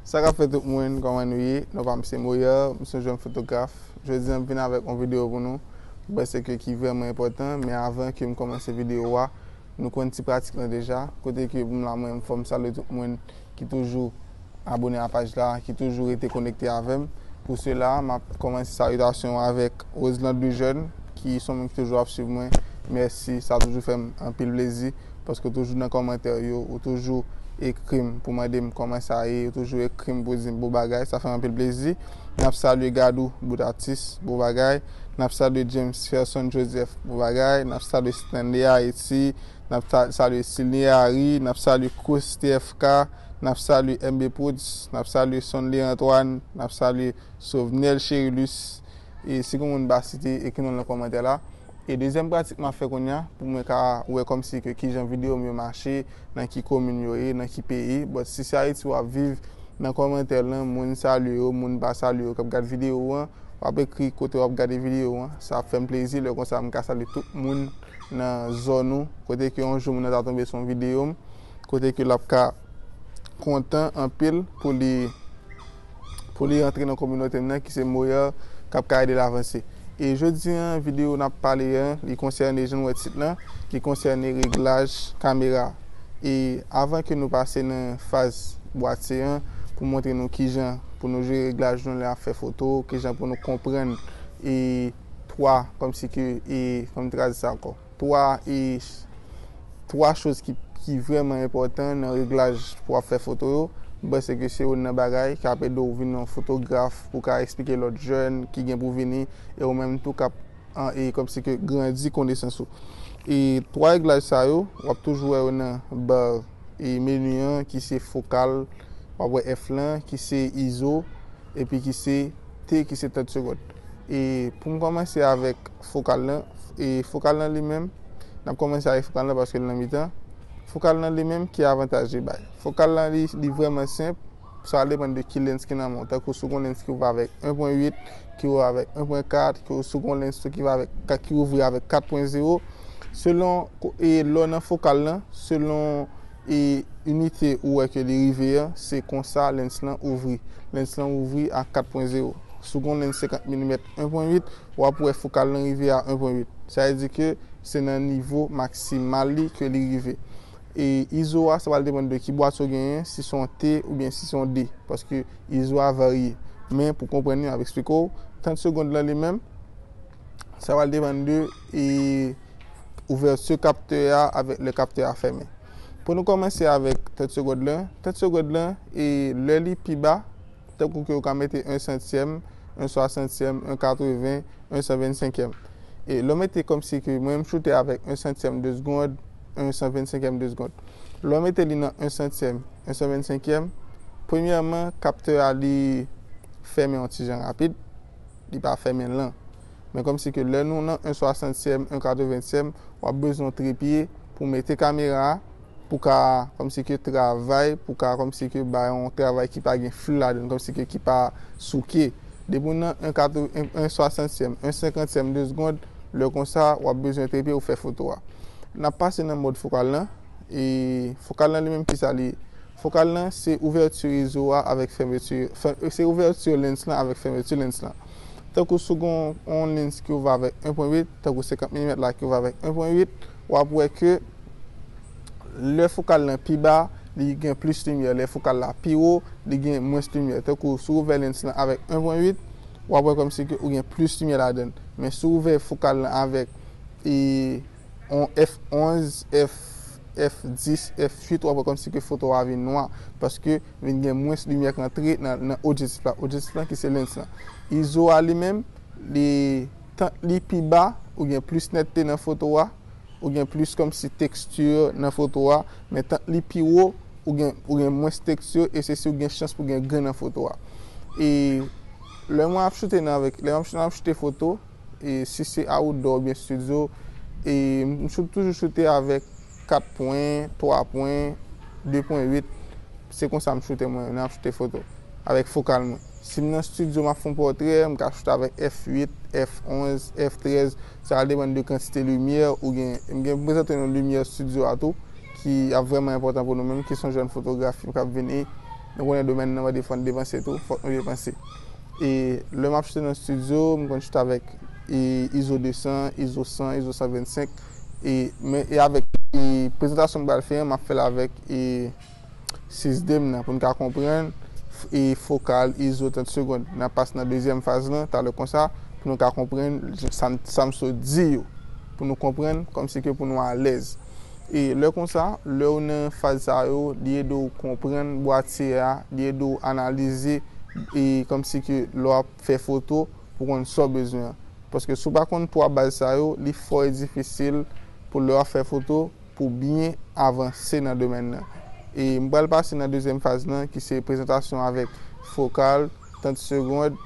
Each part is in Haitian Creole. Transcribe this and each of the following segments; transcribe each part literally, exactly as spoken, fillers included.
Sa k ap fèt tout moun, kòman nou ye? Non pa m se Moyer, m se yon jèn fotograf. Jodi a m vin avèk yon videyo pou nou. M panse ke ki vrèman enpòtan, men avan ke m kòmanse videyo a, nou konn ti pratik lan deja. Kote ke pou m la mwen, fò m salye tout moun ki toujou abone a paj la, ki toujou rete konekte avè m. Pou sela, m ap kòmanse salitasyon avèk Roseland Lejeune, ki se yon moun ki toujou ap swiv mwen. Mèsi, sa toujou fè m anpil plezi, paske w toujou nan kòmantè yo, ou toujou ekri m pou mande m kòman sa ye, ou toujou ekri m pou di m bon bagay, sa fè m anpil plezi. N ap salye Gadou Boutatis, bon bagay. N ap salye James Ferson Joseph, bon bagay. N ap salye Stanley Haiti, n ap ta-, salye Silny Harry, n ap salye Kous T F K, n ap salye M B Prodz, n ap salye Sonley Antoine, n ap salye Sovnel Cherilus. E si gen moun m pa site, ekri non l nan kòmantè la. E dezyèm pratik m ap fè kounye a, pou mwen ka wè kòmsi ke kijan videyo m yo mache, nan ki komin yo ye, nan ki peyi. But si se Ayiti w ap viv, nan kòmantè lan, moun salye yo, moun pa salye yo, k ap gad videyo an, w ap ekri kote w ap gade videyo an. Sa ap fè m plezi, lè konsa m ka salye tout moun nan zòn ou, kote ke yon jou moun nan ta tonbe sou yon videyo m, kote ke l ap ka kontan anpil pou li, pou li rantre nan kominote m nan, ki se Moyer, k ap ka ede l avanse. E jodi a, videyo n ap pale an, li konsène, jan n wè tit lan, li konsène reglaj kamera. E avan ke nou pase nan faz bwatye an, pou montre nou kijan pou nou jere reglaj nou lè n ap fè foto, kijan pou nou konprann e twa, kòmsi ke, e, kòman m ta di sa ankò? Twa, e, twa choz ki, ki vrèman enpòtan nan reglaj pou w ap fè foto yo. M panse ke se youn nan bagay k ap ede w vin yon fotograf, pou w ka eksplike lòt jèn ki gen pou vini, e ou menm tou k ap, an, e kòmsi ke grandi konesans ou. E twa reglaj sa yo, w ap toujou wè yo nan ba, e, meni an, ki se fokal, w ap wè F lan, ki se izo, epi ki se T, ki se trant segond. E pou m kòmanse avèk fokal lan, e fokal lan li menm, n ap kòmanse avèk fokal lan paske l nan mitan. Fokal lan li menm, ki avantaj li bay? Fokal lan li, li vrèman senp, sa va depann de ki lens ki nan men w. Tankou si w gen yon lens ki ouvè avèk en pwen uit, ki ouvè avèk en pwen kat, ki si w gen yon lens tou ki va avèk, ki ouvri avèk kat pwen zewo, selon ko-, e lè w nan fokal lan, selon e inite ou wè ke li rive an, se konsa lens lan ouvri. Lens lan ouvri a kat pwen zewo. Si w gen yon lens senkant milimèt en pwen uit, w ap wè fokal lan rive a en pwen uit. Sa vle di ke se nan nivo maksimal li ke li rive. E izo a, sa pral depann de ki bwat ou genyen, si se yon T oubyen si se yon D, paske izo a varye. Men pou konprann li, m ap eksplike w. Trant segond lan li menm, sa pral depann de, e, ouvèti kaptè a avèk lè kaptè a fèmen. Pou nou kòmanse avèk trant segond lan, trant segond lan, e lè li pi ba, tankou ke ou ka mete en santyèm, en swasantyèm, en katreven, en san vennsenkyèm. E lè w mete kòmsi ke mwen, m choute avèk en santyèm de segond, en san vennsenkyèm de segond. Lè w mete li nan en santyèm, en san vennsenkyèm, premyèman, kaptè a li fèmen yon ti jan rapid, li pa fèmen lan. Men kòmsi ke lè nou nan en swasantyèm, en katreventyèm, w ap bezwen yon trepye pou mete kamera a, pou ka kòmsi ke travay, pou ka kòmsi ke bay yon travay ki pa gen flou ladan l, kòmsi ke ki pa souke. Depi w nan en katreven, en, en swasantyèm, en senkantyèm de segond, lè konsa, w ap bezwen trepye pou fè foto a. N ap pase nan mòd fokal lan. E fokal lan li menm, kisa li ye? Fokal lan, se ouvèti izo a avèk fèmèti, fè-, se ouvèti lens lan avèk fèmèti lens lan. Tankou si w gen yon lens ki ouvè avèk en pwen uit, tankou senkant milimèt la ki ouvè avèk en pwen uit, w ap wè ke lè fokal lan pi ba, li gen plis limyè. Lè fokal la pi wo, li gen mwens limyè. Tankou si w ouvè lens lan avèk en pwen uit, w ap wè kòmsi ke ou gen plis limyè ladan l. Men si w ouvè fokal lan avèk, e, yon F onz, F, F dis, F uit, w ap wè kòmsi ke foto a vin nwa, paske vin gen mwens limyè k antre nan, nan objektif la. Objektif la ki se lens lan. Izo a li menm, li, tan li pi ba, ou gen plis nètte nan foto a, ou gen plis kòmsi teksti nan foto a, men tan li pi wo, ou gen, ou gen mwens teksti, e se si ou gen chans pou gen grenn nan foto a. E lè mwen ap choute nan avèk, lè mwen ap choute foto, e si se outdoor oubyen studio, e m chou-, toujou choute avèk kat pwen, twa pwen, de pwen uit. Se konsa m choute mwen, lè m ap choute foto, avèk fokal mwen. Si m nan studio, m ap fè yon pòtrè, m ka choute avèk F uit, F onz, F trèz. Sa va depann de kantite limyè ou gen. M gen pou prezante nou limyè studio a tou, ki ap vrèman enpòtan pou nou menm, ki se yon jèn fotograf k ap vini. Nou konnen domèn nan, pa defo n depanse tou, fòk nou depanse. E lè m ap choute nan estidyo, m konn choute avèk e, izo de san, izo san, izo san vennsenk. E, men, e avèk e, prezantasyon m pral fè an, m ap fè l avèk e, sis D m nan pou n ka konprann e, fokal, izo, trant segonn. N ap pase nan dezyèm faz lan, talè konsa, pou nou ka konprann sa, m- sa m sot di yo. Pou nou konprann, kòmsi ke pou nou alèz. E lè konsa, lè w nan faz sa yo, li ede w konprann bwatye a, li ede w analize, e kòmsi ke lè w ap fè foto, pou konn sa w bezwen an. Paske si w pa konn twa baz sa yo, li fò e difisil pou lè w ap fè foto, pou byen avanse nan domèn nan. E m pral pase nan dezyèm faz lan, ki se prezantasyon avèk fokal, trant segonn,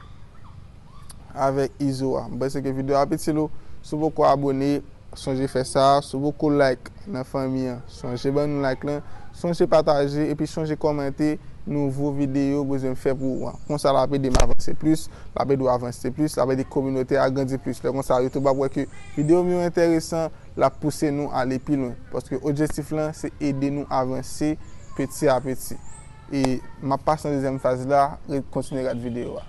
avèk izo a. M panse ke videyo a ap itil ou. Si w poko abone, sonje fè sa. Si w poko like nan fanmi an, sonje ban nou like lan. Sonje pataje, epi sonje kòmante nouvo videyo m bezwen fè pou ou an. Konsa l ap ede m avanse plis, l ap ede w avanse plis, l ap ede kominote a grandi plis. Lè konsa, YouTube ap wè ke videyo m yo enteresan, l ap pouse nou ale pi lwen. Paske objektif lan, se ede nou avanse peti a peti. E m ap pase nan dezyèm faz la, ret kontinye gade videyo a.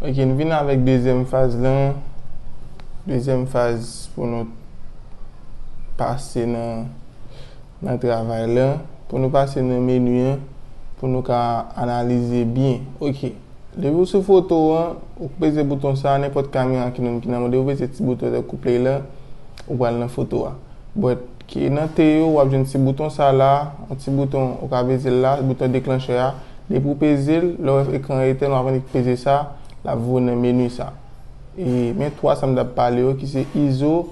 Ok, nou vin avèk dezyèm faz lan. Dezyèm faz pou nou pase nan, nan travay lan. Pou nou pase nan meni an, pou nou ka analize byen. Ok. Depi w sou foto an, ou peze bouton sa, nenpòt kamera ki nan, ki nan men w, depi w peze ti bouton tankou play lan, ou pral nan foto a. But, ki nan te yo, w ap jwenn ti bouton sa la, yon ti bouton, ou ka peze l la, bouton deklanchè a. Depi w peze l, lè w wè ekran an etèn, w ap annik peze sa, l ap voye w nan meni sa. E, men twa sa m t ap pale yo, ki se izo,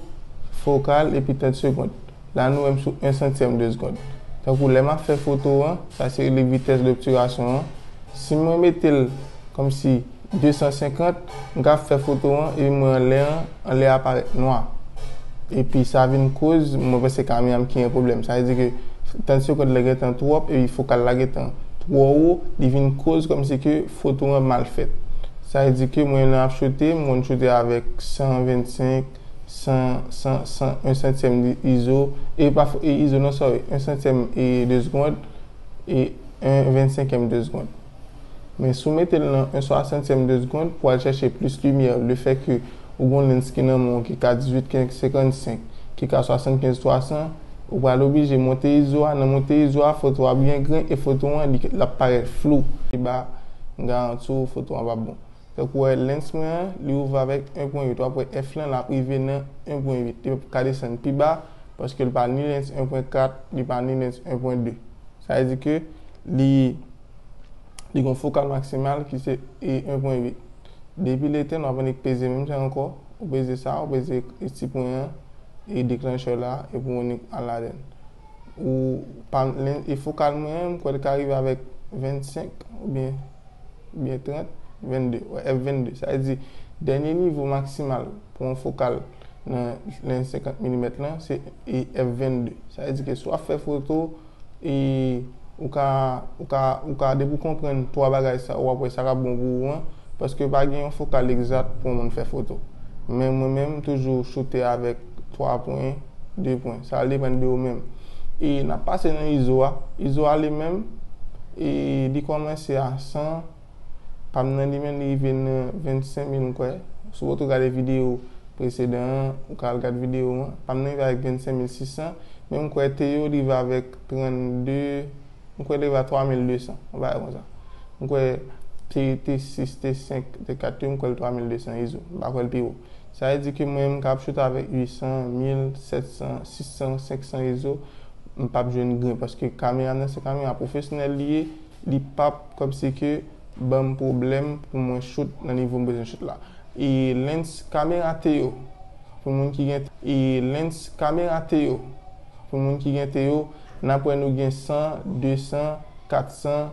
fokal, epi trant segonn. La, nou wè m sou en santyèm de segonn. Tankou lè m ap fè foto an, sa se rele vitès doptirasyon an. Si mwen mete l kòmsi de san senkant, m ka fè foto an, epi mwen anlè an, anlè a parèt nwa. Epi sa vin koz, mwen panse kamera m ki gen pwoblèm. Sa vle di ke trant segonn la gentan twòp, epi fokal la gentan twò wo, li vin koz kòmsi ke foto an mal fèt. Sa vle di ke mwen lè m ap choute, m konn choute avèk san vennsenk, san, san, san, en santyèm de izo, e pa fo-, e izo non, sorry, en santyèm e de segonn, e en vennsenkyèm de segonn. Men si w mete l nan en swasantyèm de segonn pou al chèche plis limyè, lefètke ou gon lens ki nan men w ki ka dizuit senkannsenk, ki ka swasannkenz twasan, ou pral oblije monte izo a, nan monte izo a, foto a byen grenn e foto an, li, l ap parèt flou. Pi ba, m garanti w, foto an p ap bon. Tankou w wè lens mwen an, li ouvè avèk en pwen uit. W ap wè F lan, l ap rive nan en pwen uit. Li p ap ka desann pi ba, paske l pa ni lens en pwen kat, li pa ni lens en pwen de. Sa vle di ke li, li gon fokal maksimal ki se e en pwen uit. Depi l etèn, w ap annik peze menm jan ankò. Ou peze sa, ou peze ti pwen an, e deklanchè la, epi w annik al ladan l. Ou pa, len-, e fokal mwen an, m kwè l ka rive avèk vennsenk oubyen byen trant, vennde, wè, F vennde. Sa vle di, dènye nivo maksimal pou yon fokal nan lens senkant milimèt lan, se, e, F vennde. Sa vle di ke si w ap fè foto, e, ou ka, ou ka, ou ka, depi w konprann twa bagay sa, w ap wè sa k ap bon pou ou an, paske pa gen yon fokal egzat pou yon moun fè foto. Men mwen menm, m toujou choute avèk twa pwen, de pwen. Sa depann de ou menm. E n ap pase nan izo a. Izo a li menm, e li kòmanse a san, pa m nan li menm, li rive nan vennsenk mil, m kwè. Si w tou gade videyo presedan an, ou ka al gade videyo an. Pa m nan rive avèk vennsenk mil sis san, men m kwè te yo rive avèk trannde, m kwè li rive a twa mil de san, yon bagay konsa. M kwè te, te sis, te senk, te kat yo, m kwè l twa mil de san izo. M pa kwè l pi wo. Sa vle di ke mwen menm, m ka ap choute avèk uit san, mil, sèt san, sis san, senk san izo, m p ap jwenn grenn, paske kamera m nan se kamera pwofesyonèl li ye, li p ap kòmsi ke ban m pwoblèm pou mwen choute nan nivo m bezwen choute la. E lens kamera te yo, pou moun ki gen, e lens kamera te yo, pou moun ki gen te yo, n ap wè nou gen san, de san, kat san,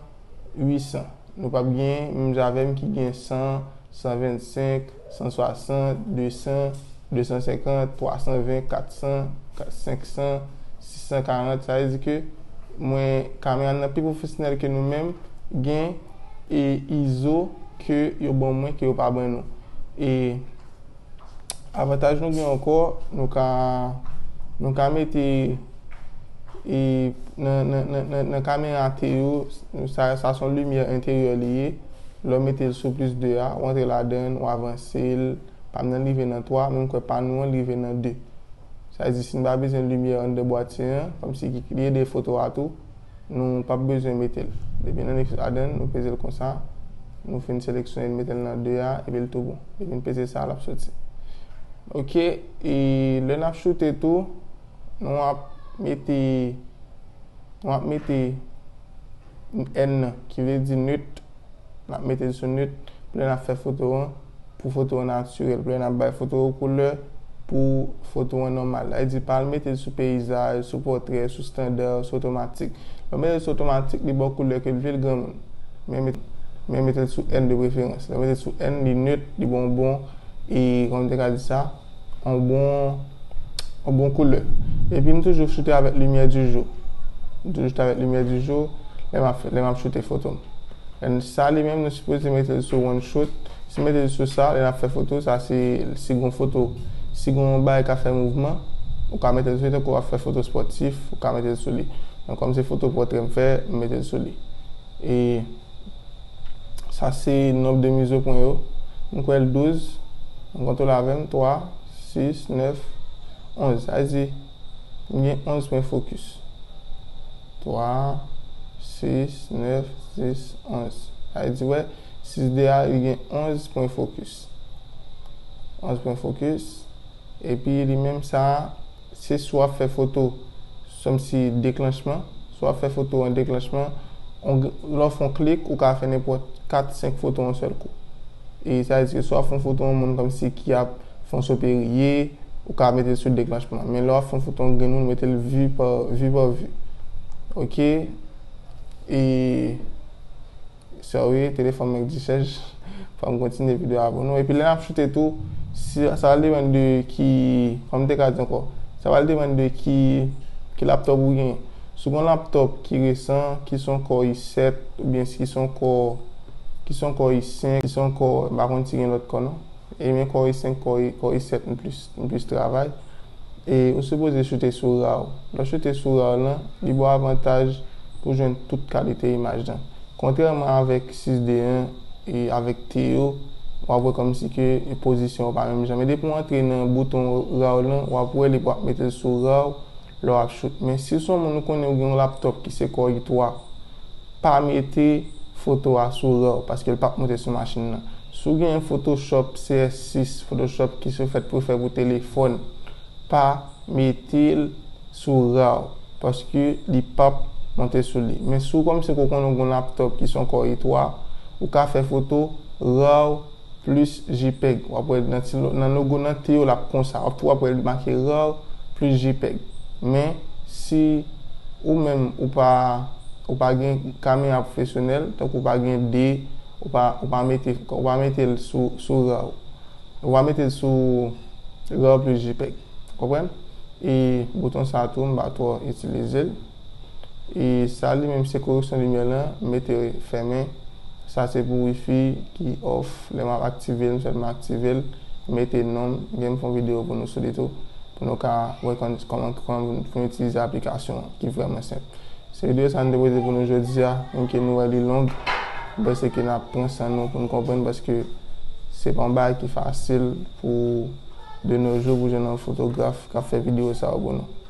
uit san. Nou p ap gen menm jan avè m ki gen san, san vennsenk, san swasant, de san, de san senkant, twa san ven, kat san, senk san, sis san karant. Sa vle di ke mwen, kamera m nan pi pwofesyonèl ke nou menm, gen e izo ke yo ban mwen, ke yo pa ban nou. E avantaj nou gen ankò, nou ka, nou ka mete E nan, nan, nan, nan, nan kamera T yo, sa, sa se yon limyè enteryè li ye. Lè w mete l sou plis de a, w antre ladan l, w avanse l, pa m nan rive nan twa, men m kwè pa nou an rive nan de. Sa vle di, si n pa bezwen limyè anndan bwatye an, kòmsi ki, ki ede foto a tou, nou p ap bezwen mete l. Depi n annik ladan l, nou peze l konsa, nou fin seleksyone l, mete l nan de a, epi l tou bon. Depi n peze sa, l ap soti. Ok, e lè n ap choute tou, nou ap mete, nou ap mete N nan, ki vle di nèt, n ap mete l sou nèt, pou lè n ap fè foto an, pou foto an natirèl, pou lè n ap bay foto yo koulè, pou foto an nòmal. Sa vle di, pa al mete l sou peyizaj, sou pòtrè, sou estanda, sou otomatik. Lè w mete l sou otomatik, li ba w koulè ke l vle l granmoun. Men met-, men mete l sou N de preferans. Lè w mete l sou N, li nèt, li ba w bon, e kòman m te ka di sa, yon bon, yon bon koulè. Epi m toujou choute avèk limyè di jou. M toujou choute avèk limyè di jou lè m ap, lè m ap choute foto m. Sa li menm, nou sipoze mete l sou one shot. Si mete l sou sa, lè n ap fè foto, sa se, si gon foto, si gon bagay ka fè mouvman, ou ka mete l sou li, tankou w ap fè foto spòtif, ou ka mete l sou li. Men kòm se foto pòtrè m fè, m mete l sou li. E sa se nonb de mizopwen yo. M kwè l douz. M kontwole avè m, twa, sis, nèf, onz. Sa vle di, m gen onz pwen fokis. Twa, sis, nèf, dis, onz. Sa vle di, wè, sis de a, li gen onz pwen fokis. Onz pwen fokis. Epi li menm sa, se si w ap fè foto, kòmsi deklanchman. Si w ap fè foto an deklanchman, on, lè w fè yon klik, ou ka fè nenpòt kat, senk foto yon sèl kou. E sa vle di ke si w ap fè yon foto yon moun kòmsi ki ap fè yon soperye, ou ka mete l sou deklanchman. Men lè w ap fè yon foto yon grenn moun, mete l vi pa, vi pa vi. Ok? E Sorry, telefòn mwen k dichaj. Fò m kontinye videyo a pou nou. Epi lè n ap choute tou, si, sa va depann de ki, kòman m te ka di ankò, sa va depann de ki, ki laptop ou gen. Si w gen yon laptop ki resan, ki se yon Core i sèt, oubyen si se yon Core, ki se yon Core i senk, ki se yon Core, m pa konn si gen lòt Core non. E men Core i senk, Core i, Core i sèt m plis, m plis travay. E ou sipoze choute sou RAW. Lè w choute sou RAW lan, li ba w avantaj pou jwenn tout kalite imaj lan. Kontrèman avèk sis de an e avèk T yo, w ap wè kòmsi ke pozisyon yo pa menm jan. Men depi w antre nan bouton RAW lan, w ap wè li p ap mete l sou RAW lè w ap shoot. Men si se yon moun ou konnen ou gen yon laptop ki se Core i twa, pa mete foto a sou RAW paske l p ap monte sou machin nan. Si w gen Photoshop C S sis, Photoshop ki se fèt pou fè pou telefòn, pa mete l sou RAW paske li p ap monte sou li. Men si w kòmsi ke w konnen w gen yon laptop ki se yon Core i twa, ou ka fè foto RAW plis JPEG. W ap wè nan ti lo-, nan logo nan T yo l ap konsa. W ap, w ap wè li make RAW plis JPEG. Men si ou menm ou pa, ou pa gen kamera pwofesyonèl, tankou ou pa gen D, ou pa, ou pa mete, ou pa mete l sou, sou RAW. Ou pa mete l sou RAW plis JPEG. Konprann? E bouton sa tou, m pa twò itilize l. E sa li menm se koreksyon limyè lan, m mete fèmen. Sa se pou wifi ki off. Lè m ap aktive l, m sèlman aktive l, m mete non m. Gen m fè yon videyo pou nou sou li tou, pou nou ka wè kòman, kòman, kòman pou nou itilize aplikasyon an, ki vrèman senp. Se videyo sa nou te pote pou nou jodi a, menm ke nou wè li long, m panse ke n ap pran san nou pou n konprann, paske se pa yon bagay ki fasil pou, de nos jours, pou jwenn yon fotograf k ap fè videyo sa yo pou nou.